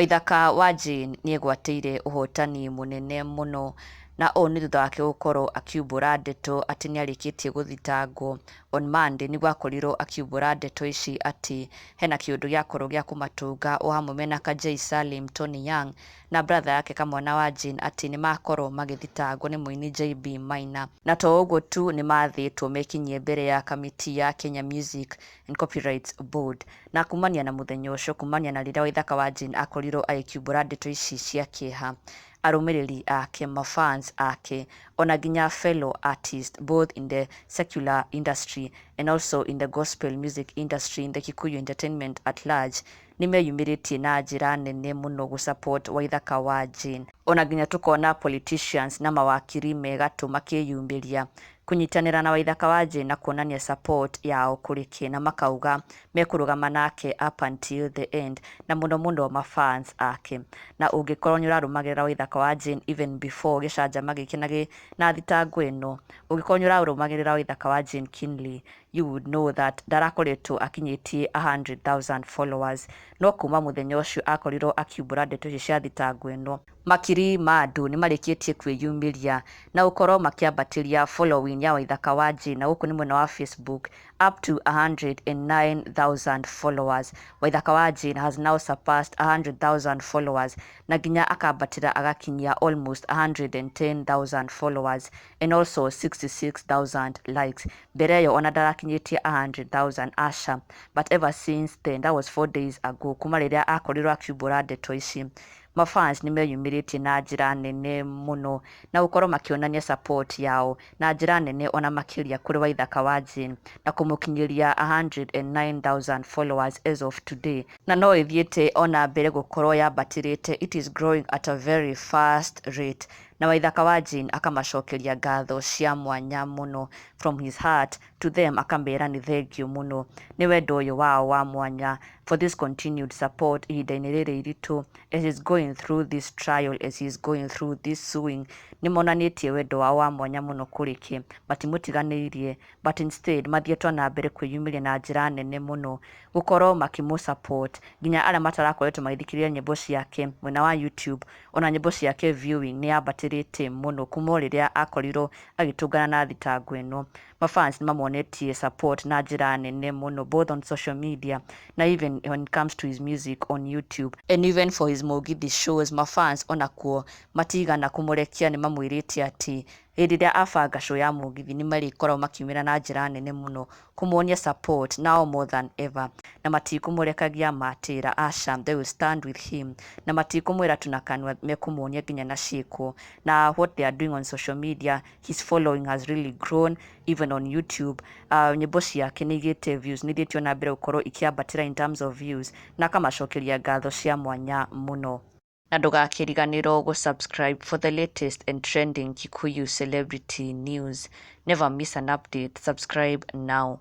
Waithaka wa Jane nĩegwatĩire ũhotani mũnene mũno, na ũũ nĩ thutha wake gũkorwo akiumbũra ndeto atĩ nĩarĩkĩtie gũthitangwo. On Monday nĩguo akorirwo akiumbũra ndeto ici atĩ hena kĩũndũ gĩakorwo gĩa kũmatũnga o hamwe mena Kajei Salim, Tony Young na brother yake kamwana wa Jane, atĩ nĩmakorwo magĩthitangwo nĩ mũini JB Maina. Na to ũguo tu, nĩmathĩtwo mekinyie mbere ya kamĩtĩ ya Kenya Music and Copyrights Board. Na kumania na mũthenya ũcio, kumania na rĩrĩa Waithaka wa Jane akorirwo agĩkiumbũra ndeto ici cia kĩeha, arũmĩrĩri ake, mafans ake, ona nginya fellow artists both in the secular industry and also in the gospel music industry, in the Kikuyu entertainment at large, nĩmeyumĩrĩtie na njĩra nene mũno gũ support Waithaka wa Jane. Ona nginya tũkona politicians na mawakiri me gatũ makĩyumĩria kũnyitanĩra na Waithaka wa Jane na kuonania support yao kũrĩ ke, na makauga mekũrũgama nake up until the end, na mũno mũno mafans ake. Na ũngĩkorwo nĩ ũrarũmagĩrĩra Waithaka wa Jane even before gĩcanjama gĩkĩ na thitango ĩno, ũngĩkorwo nĩ ũrarũmagĩrĩra Waithaka wa Jane keenly, you would know that ndarakoretwo akinyĩtie 100,000 followers. No kuma mũthenya ũcio akorirwo akiumbũra ndeto ici cia thitango ĩno, makiri ma andũ nĩ marĩkĩtie kwĩyumĩria na gũkorwo makĩambatĩria following ya Waithaka wa Jane, na gũkũ nĩ mwena wa Facebook, up to 109,000 followers. Waithaka wa Jane has now surpassed 100,000 followers, na nginya akambatĩra agakinyia almost 110,000 followers and also 66,000 likes. Mbere ĩyo ona ndarakinyĩtie 100,000, aca. But ever since then, that was 4 days ago, kuma rĩrĩa akorirwo akiumbũra ndeto ici, mafans nĩ meyumĩrĩtie na njĩra nene mũno na gũkorwo makĩonania support yao na njĩra nene ona makĩria kũrĩ Waithaka wa Jane, na kũmũkinyĩria 109,000 followers as of today. Na no ĩthiĩte ona mbere gũkorwo yambatĩrĩte, it is growing at a very fast rate. Na Waithaka wa Jane akamacokeria ngatho cia mwanya mũno from his heart to them, akamera nĩ thengiũ mũno nĩ wendo ũyũ wao wa mwanya, for this continued support ihinda-inĩ rĩrĩ iritũ, as he's going through this trial, as he's going through this suing. Nĩ monanĩtie wendo wao wa mwanya mũno kũrĩ ke, matimũtiganĩirie, but instead mathiĩtwo na mbere kwĩyumĩria na njĩra nene mũno gũkorwo makĩmũ support. Nginya arĩa matarakoretwo magĩthikĩrĩria nyĩmbo ciake mwena wa YouTube, ona nyĩmbo ciake viewing nĩ yambatĩrĩte mũno kuma o rĩrĩa akorirwo agĩtũngana na thitango ĩno. Mafans nĩ mamuonetie support na njĩra nene mũno, both on social media na even when it comes to his music on YouTube, and even for his Mugithi shows. Mafans onakuo matigana kũmũrekia, nĩ mamwĩrĩte atĩ hĩndĩ ĩrĩa abanga show ya Mũgithi, nĩ marĩkoragwo makiumĩra na njĩra nene mũno kũmuonia support now more than ever, na matikũmũrekagia matĩra, aca. They will stand with him na matikũmwĩra tu na kanua, mekũmuonia nginya na ciĩko na what they are doing on social media. His following has really grown even on YouTube. Nyĩmbo ciake nĩ igĩte views, nĩ ithiĩte ona mbere gũkorwo ikĩambatĩra in terms of views, na akamacokeria ngatho cia mwanya mũno. Na ndũgakĩriganĩrwo gũ subscribe for the latest and trending Kikuyu celebrity news. Never miss an update. Subscribe now.